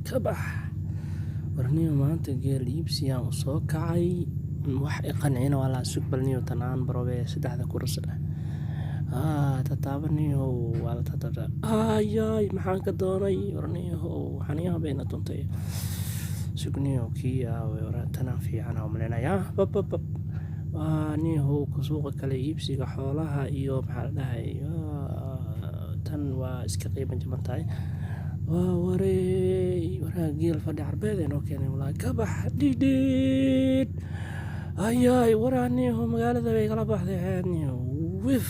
Ka bax. War niyow, maanta geel iibsiyaan u soo kacay, wax i qancina waa la sug. Bal niyow, tan aan baroobe saddexda kursi leh. Tataaba niyow, waa la tataabtaa. Ayaay, maxaan ka doonay? War niyow, xaniyaha bayna tuntay. Sug niyow, kii aaway? War tanaan fiican aan malaynayaa. Bab bab bab. Waa niyow suuqa kale iibsiga xoolaha iyo maxaa la dhahay, tan waa iska qiimo jaban tahay. Waa wareey, waraa geel fadhi carbeed ee noo keenay walaahi. Ka bax dhidhiid. Ayaay, waraa niyow, magaalada bay kala baxday xeed niyow. Wif,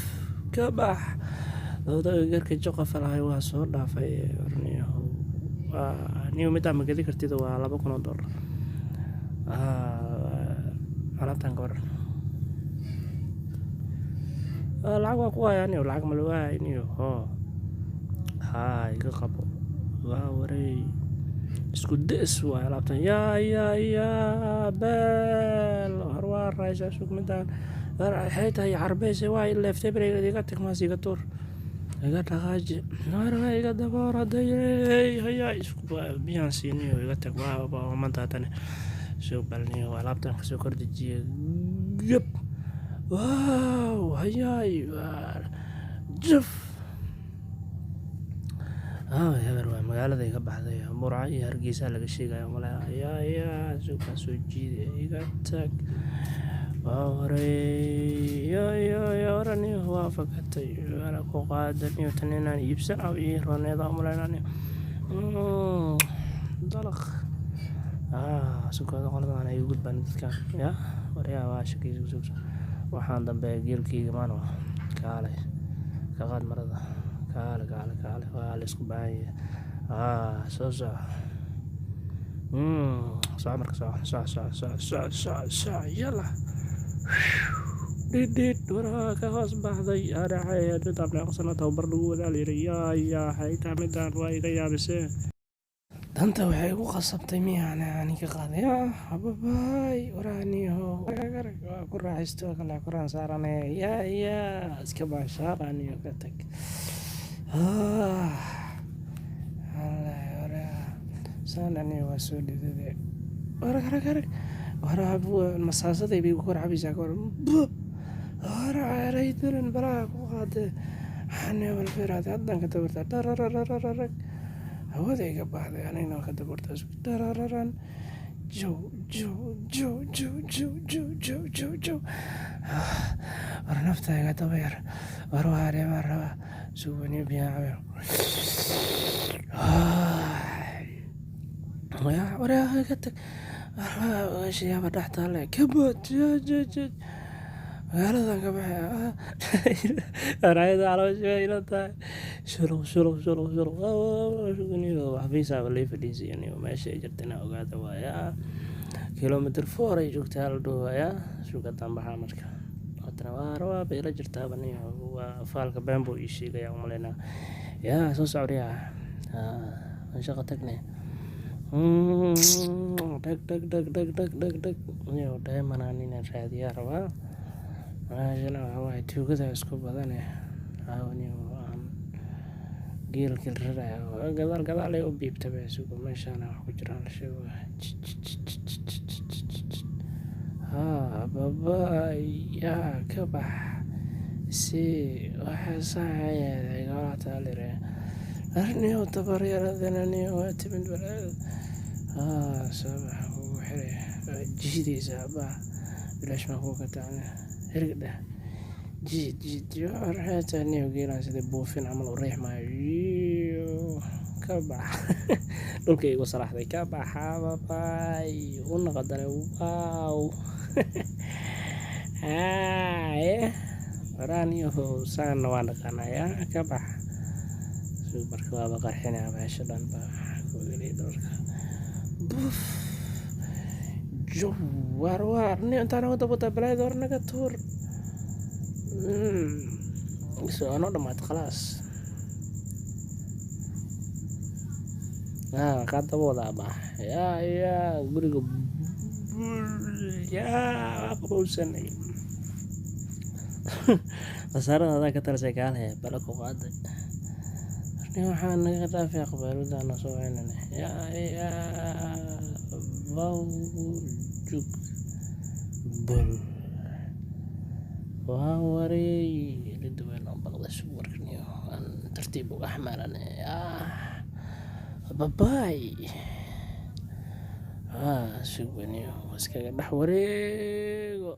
ka bax. Odaga garka joqofa lahay waa soo dhaafay. War niyow, waa niyow midaan ma gadi kartid, waa $2,000. Alaabtan ka waran? Lacag waa ku hayaa niyow, lacag ma la waayay niyow? Hoo haa, iga qabo. Waa wareey, isku des waay alaabtan. Yaa yaa yaa, beel hor waa raaysaa. Sug, midaan waxay tahay carbeese, waa i leeftay. Bareega iga tag, maas iga tuur, iga dhaqaaji. War iga daboor hadayey. Hayaa, isku biyaan siiniyo, iga tag. Waa maanta haddana. Sug bal niyow, alaabtan kasoo kordejiyay. Gab, waaw, hayaay, jaf. Hebel waa magaalada iga baxday. Burco iyo Hargeysa laga sheegaya malaya. Yaa yaa, suuqaa soo jiiday, iga tag. Waa wareey, yaa yaa yaa, waraniyo waa fakatay. Wala ku qaadaniyo, tan inaan iibsan aw ii roneeda umaleynaniyo. Dalaq. Suuqada qoladan ay gudbaan dadkan. Yaa waryaa, waa shaki. Sug, waxaan dambe geelkeyga maano. Kaalay, ka qaad marada. Kaale kaale kaale, waa la isku baahan yahay. Soo soco, soco marka, soco soco soco soco soco soco soco, yalla dhidhid. Waraa ka hoos baxday adhaxay. Midaan meeqa sano tababar lagu wadaa la yidhi? Yaa yaa, haytaa midaan waa iga yaabisee. Danta waxay igu qasabtay miyaan ani ka qaaday. Yaa hababaay, waraaniyo waa ku raaxaysto kale, koraan saarane. Yaa yaa, iska baashaaraniyo, ka tag. Saan aniga waa soo dhidide. Arag arag arag, waraa masaasaday bay ku kor cabaysaa. Ka waran? Waraa daran balaha ku qaade. Xaniyo bal fiiraade, haddan ka dabartaa. Dharararararag, hawada iga baxday, anigana waa ka dabartaa. Dharararan, jow jow jow jow jow jow jow jow jow. War nafta iga daba yar. War waa dhiman rabaa. Suwaniyo biyaa cabe. Waraa ka tag. Yaaba dhex taale, kabood magaaladan ka baxay. Raayada caloosha ila tahay shuluq shuluq shuluq shuluq. Xafiisaaba lay fadhiisiyo, meesha ay jirta inaa ogaada waaya. Kilometer 4 ay joogtaa la dhahoyaa. Sugadan baxaa marka hadana waa rabaa bay ila jirtaaba niyo. Waa faalka been buu ii sheegaya umaleynaa. Yaa soo socoriyaa, aan shaqo tagne. Dhag dhag dhag dhag dhag dhag dhag. Niyo dheemanaan inaan raadiyaa rabaa. Meeshana waxaa waaye tuugada isku badane. Niyo aan geelka raraya gadaal gadaal ay u biibtaba. Sugo, meeshaana wax ku jiraan la sheego. Haa babaay, yaa ka bax si waxa saaxaya. Arniyo tabaryaradan niyo waa timid balaayada. Haa, soo bax, kugu xiray. Waa jiidaysaa baa, bilaash baan kugu katacne. Hirg dheh, jiid jiid. Warxeeta niyo, geelaan sida buufin camal u riixmaayo. Ka bax, dhulka igu salaaxday. Ka baxa babaay, u naqadane. Waaw, haye, waraaniyo saanna waa dhaqanayaa. Ka bax. Marka waaba qarxinaya meesha dhan baa dharka. Buf, jow, waar waar niyo, intaan wada wada balaayada. War naga tuur. Soo noo dhamaatay, khalaas. Kaa daba wadaa baa. Yaa yaa, guriga yaa waa qabowsanay. Khasaarada adaa ka talisay, kaale bala ku qaaday. Waxaa naga dhaafay aqbaalada soo wacinane. Yaa yaa vaw jug bul. Waa wareey rida weyn oo baqday sug markaniyo aan tartiib uga xamaalane. Babaay. Sug waniyo iskaga dhex wareego.